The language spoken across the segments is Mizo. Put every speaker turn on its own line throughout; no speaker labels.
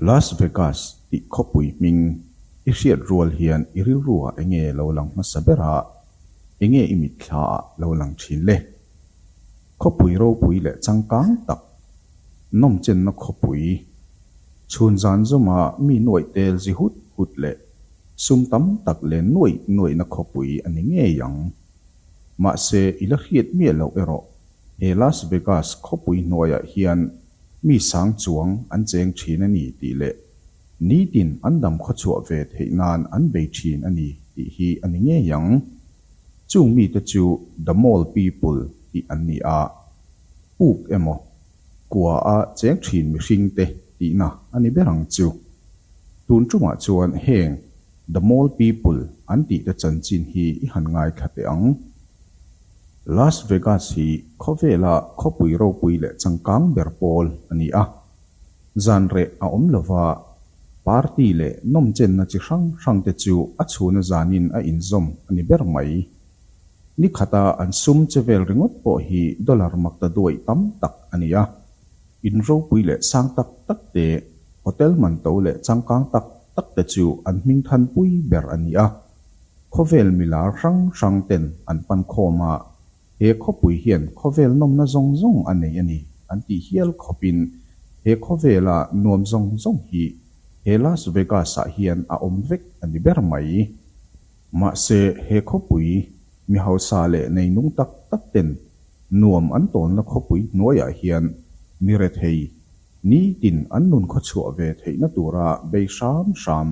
Las Vegas tih khawpui hming i hriat rual hian i rilruah enge lo lang hmasa ber a, enge i mitthla ah lo lang thin le? Khawpui ropui leh changkang tak, nawmchenna khawpui, chhun zan zawma mi nuaih tel zi hut hut leh sum tam tak len nuaih nuaihna khawpui a ni ngei ang. Mahse, i la hriat miah loh erawh he Las Vegas khawpui hnuaiah hian mi sang chuang an cheng thin a ni tih leh nitin an dam khawchhuah ve theih nan an bei thin a ni tih hi a ni ngei ang. Chung mite chu The Mole People tih an ni a, puk emaw kua a cheng thin mihringte tihna a ni ber ang chu. Tun tumah chuan heng The Mole People an tihte chanchin hi i han ngaithla teh ang. Las Vegas hi khawvela khawpui ropui leh changkang ber pawl a ni a. Zan reh a awm lova, party leh nawmchenna chi hrang hrangte chu a chhuna zanin a inzawm a ni ber mai. Ni khata an sum che vel ringawt pawh hi dollar makta duaih tam tak a ni a. In ropui leh sang tak tak te, hotel man to leh changkang tak tak te chu an hming thanpui ber a ni a. Khawvel milar hrang hrang ten an pan khawm a, he khawpui hian khawvel nawmna zawng zawng a nei a ni an tih hial khawpin he khawvela nuam zawng zawng hi he Las Vegas ah hian a awm vek a ni ber mai. Mahse he khawpui mi hausa leh neinung tak tak ten nuam an tawnna khawpui hnuaiah hian mi rethei nitin an nun khawchhuah ve theihna tura bei hram hram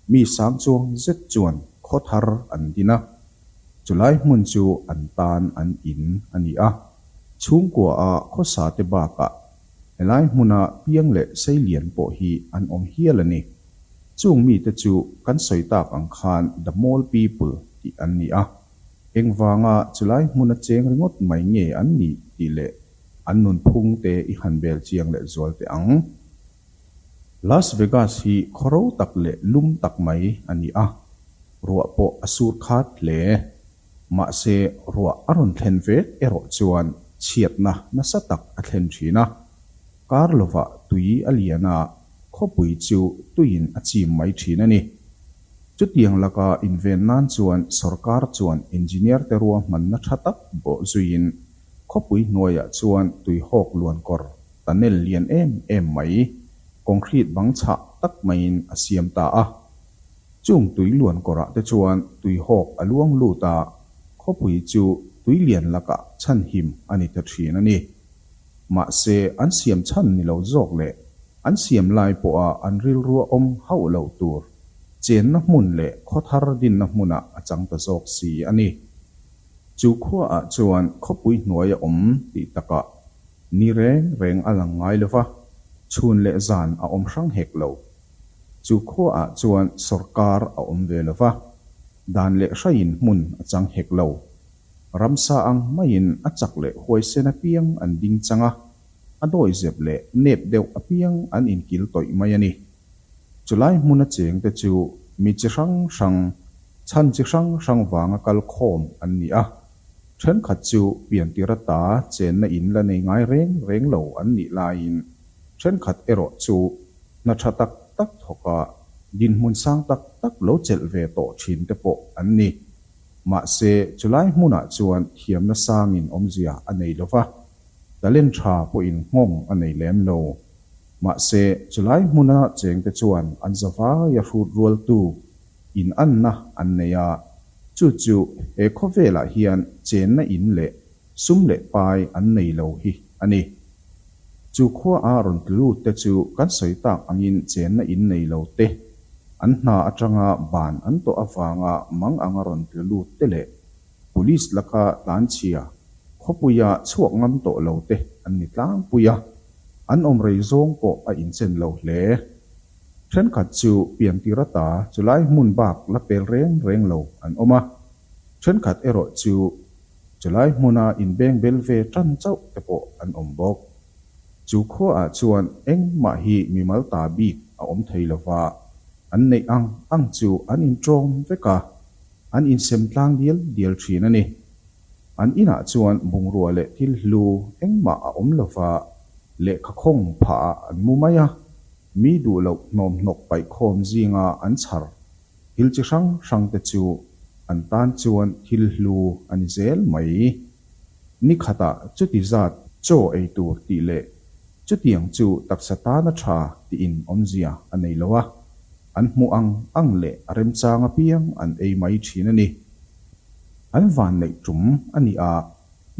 Mi sang chuang zet chuan khaw thar an din a, chulai hmun chu an tan an in a ni a. Chhungkua a khawsa te bakah helai hmuna piang leh seilian pawh hi an awm hial a ni. Chung mite chu kan sawi tak ang khan the mole people tih an ni a. Engvanga chulai hmuna cheng ringawt mai nge an nih tih leh an nunphung te i han bel chiang leh zual teh ang. Las Vegas hi khaw ro tak leh lum tak mai a ni a, ruah pawh a sur khat hle. Mahse, ruah a rawn thlen vek erawh chuan chhiatna nasa tak a thlen thin a. Kar lovah tui a lian a, khawpui chu tuiin a chim mai thin a ni. Chutiang laka inven nan chuan sorkar chuan engineer te ruahmanna tha tak bawh zuiin khawpui hnuaiah chuan tuihawk luankawr Tunnel lian em em mai, concrete bang chhah tak maiin a siam ta a. Chung tui luan kawrah te chuan tui hawk a luang lut a, khawpui chu tui lian lakah chhanhim a ni ta thin a ni. Mahse, an siam chhan ni lo zawk leh an siam lai pawha an rilrua awm hauh lo tur chenna hmun leh khaw thar dinna hmunah a chang ta zawk si a ni. Chu khuaah chuan khawpui hnuai a awm tih takah Ni reng reng a lang ngai lo va, chhun leh zan a awm hrang hek lo. Chu khuaah chuan sawrkar a awm ve lo va, dan leh hraiin hmun a chang hek lo. Ramsa ang maiin a chak leh huaisen apiang an ding chang a, a dawihzep leh nep deuh apiang an inkil tawih mai a ni. Chulai hmuna chengte chu mi chi hrang hrang, chhan chi hrang hrang vanga kal khawm an ni a. Thenkhat chu piantir ata chenna in la nei ngai reng reng lo an nih laiin thenkhat erawh chu hna tha tak tak thawka dinhmun sang tak tak lo chelh ve tawh thin te pawh an ni. Mahse, chulai hmunah chuan thiamna sangin awmzia a nei lo va, talent tha pawhin nghawng a nei lem lo. Mahse, chulai hmuna chengte chuan an zavaia hrut rualtu inanna an nei a, Chu chu he khawvelah hian chenna in leh sum leh pai an nei lo hi a ni. Chu khua a rawn tlu lut te chu kan sawi tak angin chenna in nei lo te, an hna atanga ban an tawh avanga mang anga rawn tlu lut te leh Police laka tlanchhia khawpuia chhuak ngam tawh lo te an ni tlangpui a, an awm rei zawng pawh a inchen lo hle. Thenkhat chu piantir ata chulai hmun bak la pel reng reng lo an awm a, thenkhat erawh chu chulai hmuna inbeng bel ve tan chauh te pawh an awm bawk. Chu khuaah chuan engmah hi mimal ta bik a awm thei lova, an neih ang ang chu an intawm vek a, an insem tlang dial dial thin a ni. An inah chuan bungrua leh thil hlu engmah a awm lova, lehkha khawng phahah an mu mai a. Mi duh loh hnawmhnawk paihkhawm zinga an chhar thil chi hrang hrangte chu an tan chuan thil hlu a ni zel mai. Ni khatah chuti zat chaw ei tur tih leh chutiang chu taksa tana tha tiin awmzia a nei lo a, an hmuh ang ang leh a remchang apiang an ei mai thin a ni. An vanneih tum a ni a,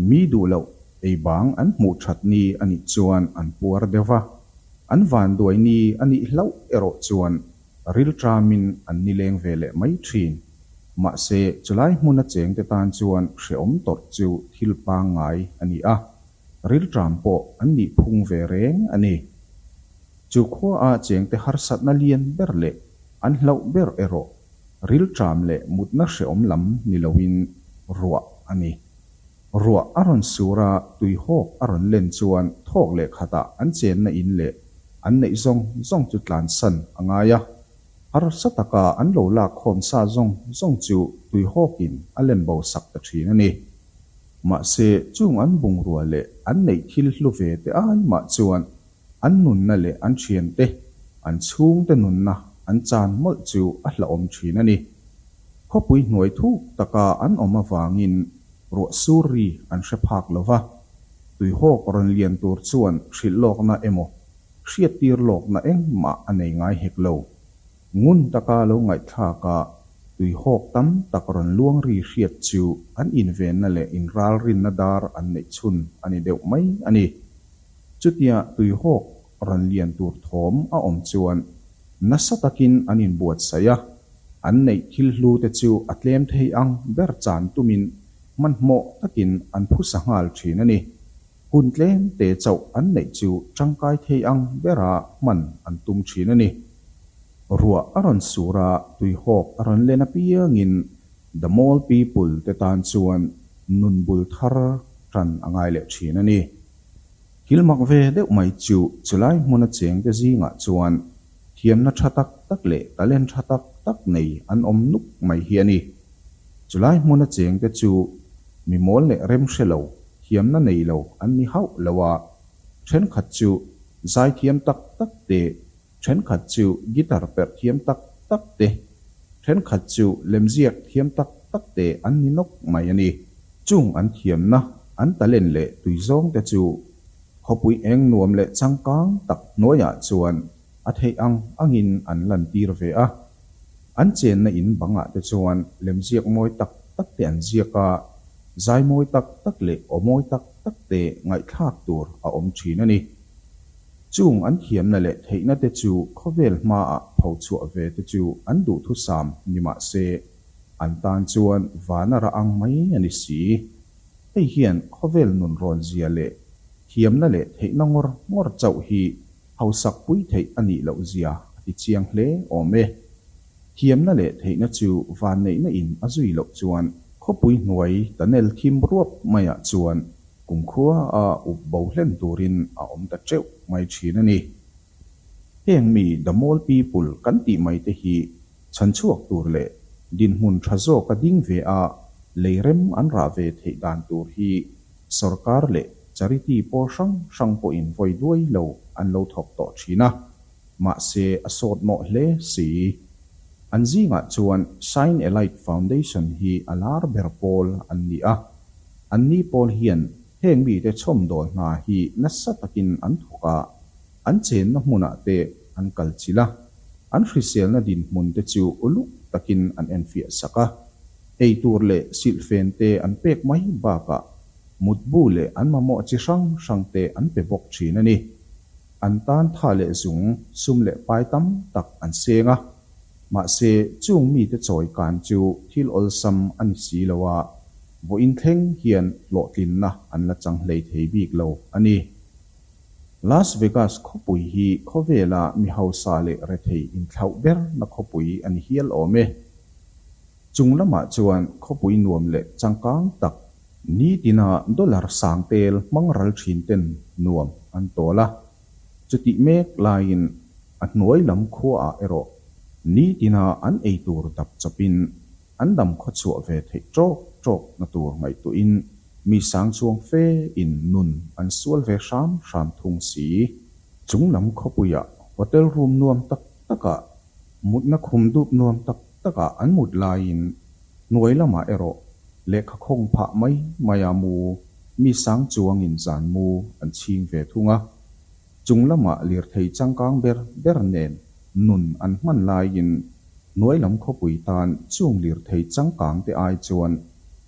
mi duh loh ei bang an hmuh that ni a nih chuan an puar deuh va, an vanduai ni a nih hlauh erawh chuan rilṭamin an nileng ve leh mai ṭhin. Mahse, chulai hmuna chengte tan chuan hrehawm tawrh chu thil pangngai a ni a, rilṭam pawh an nih phung ve reng a ni. Chu khuaa chengte harsatna lian ber leh an hlauh ber erawh rilṭam leh mutna hrehawm lam ni loin ruah a ni. Ruah a rawn sur a, tuihawk a rawn len chuan thawk leh khatah an chenna in leh an neih zawng zawng chu tlansan a ngai a. Harsa taka an lo lak khawm sa zawng zawng chu tuihawkin a len bo sak ta thin a ni. Mahse, chung an bungrua leh an neih thil hlu ve te ai mah chuan an nunna leh an thiante, an chhungte nunna an chan mawlh chu a hlauhawm thin a ni. Khawpui hnuai thuk taka an awm avangin ruah sur ri an hre phak lo va, tuihawk rawn lian tur chuan hrilh lawkna emaw hriattir lawkna engmah a nei ngai hek lo. Ngun taka lo ngaihthlak a, tuihawk tam tak rawn luang ri hriat chu an invenna leh inralrinna dar an neih chhun a ni deuh mai a ni. Chutia tuihawk rawn lian tur thawm a awm chuan nasa takin an inbuatsaih a, an neih thil hlu te chu a tlem thei ang ber chan tumin hmanhmawh takin an phusa nghal thin a ni. Hun tlem te chauh an neih chu tangkai thei ang bera hman an tum thin a ni. Ruah a rawn sur a, tuihawk a rawn len apiangin The Mall People te tan chuan nun bul thar tan a ngai leh thin a ni. Thil mak ve deuh mai chu chulai hmuna chengte zingah chuan thiamna tha tak tak leh talent tha tak tak nei an awm nuk mai hi a ni. Chulai hmuna chengte chu mi mawl leh rem hre lo, thiamna nei lo an ni hauh lo a, thenkhat chu zaithiam tak tak te, thenkhat chu guitar perh thiam tak tak te, thenkhat chu lemziak thiam tak tak te an ni nawk mai a ni. Chung an thiamna, an talent leh tuizawng te chu khawpui eng nuam leh changkang tak hnuaiah chuan a theih ang angin an lantir ve a. An chenna in bangah te chuan lemziak mawi tak tak te an ziak a, zai mawi tak tak leh aw mawi tak tak te ngaihthlak tur a awm thin a ni. Chung an thiamna leh theihna te chu khawvel hmaah pho chhuah ve te chu an duhthusam ni mah se, an tan chuan vana rah ang mai a ni si. Hei hian khawvel nun rawn zia leh thiamna leh theihna ngawr ngawr chauh hi hausak pui theih a nih loh zia a ti chiang hle awm e. Thiamna leh theihna chu vanneihna in a zui loh chuan khawpui hnuai tunnel thim ruap maiah chuan kumkhua a up bo hlen turin a awm ta teuh mai thin a ni. Heng mi the mall people kan tih mai te hi chhanchhuak tur leh dinhmun tha zawk a ding ve a lei rem an rah ve theih dan tur hi sorkar leh charity pawl hrang hrang pawhin vawi duai lo an lo thawk tawh thin a, mahse a sawt mawh hle si. An zingah chuan Shine a Light Foundation hi a lar ber pawl an ni a, anni pawl hian heng mite chhawmdawl hna hi nasa takin an thawk a, an chenna hmunah te an kal chilh a, an hriselna dinhmun te chu uluk takin an enfiah sak a, eitur leh silhfen te an pek mai bakah mutbu leh an mamawh chi hrang hrang te an pe bawk thin a ni. An tan tha leh zung, sum leh pai tam tak an seng a, mahse chung mite chawi kan chu thil awlsam a ni si lo a, vawiin thleng hian hlawhtlinna an la chang hlei thei bik lo a ni. Las Vegas khawpui hi khawvela mi hausa leh rethei inthlauh berna khawpui a ni hial awm e. Chung lamah chuan khawpui nuam leh changkang tak nitina dollar sang tel hmang ral thin ten nuam an tawl a. Chutih mek laiin a hnuai lam khuaah erawh nitina an ei tur dap chawpin an dam khawchhuah ve theih tawk tawk na tur ngaihtuahin mi sang chuang fe in nun an sual ve hram hram thung si. Chung lam khawpuiah Hotel room nuam tak takah, mutna khum dup nuam tak takah an mut laiin hnuai lamah erawh lehkha khawng phah mai maia mu mi sang chuangin zan mu an chhing ve thung a. Chung lamah lirthei changkang ber ber nen nun an hman laiin hnuai lam khawpui tan chung lirthei changkang te ai chuan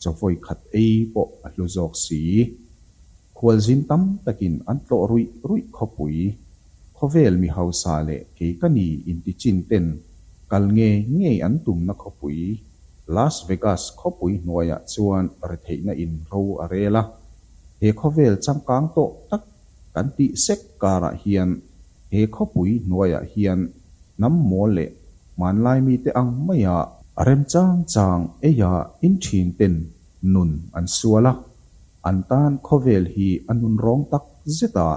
chawvawi khat ei pawh a hlu zawk si. Khualzin tam takin an tlawh ruih ruih khawpui. Khawvel mi hausa leh kei ka ni inti chin ten kal ngei ngei an tumna khawpui Las Vegas khawpui hnuaiah chuan retheihna in ro a rel a. He khawvel changkang tawh tak kan tih sek karah hian he khawpui hnuaiah hian hnam mawl leh hmanlai mite ang maia a remchang chang eia in thin ten nun an sual a. An tan khawvel hi a nun rawng tak zet a,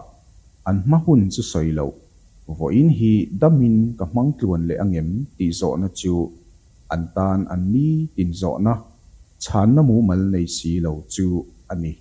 an hma hun chu sawi loh. Vawiin hi damin ka hmang tluan leh angem tih zawhna chu an tan an ni tin zawhna, chhanna mumal nei si lo chu a ni.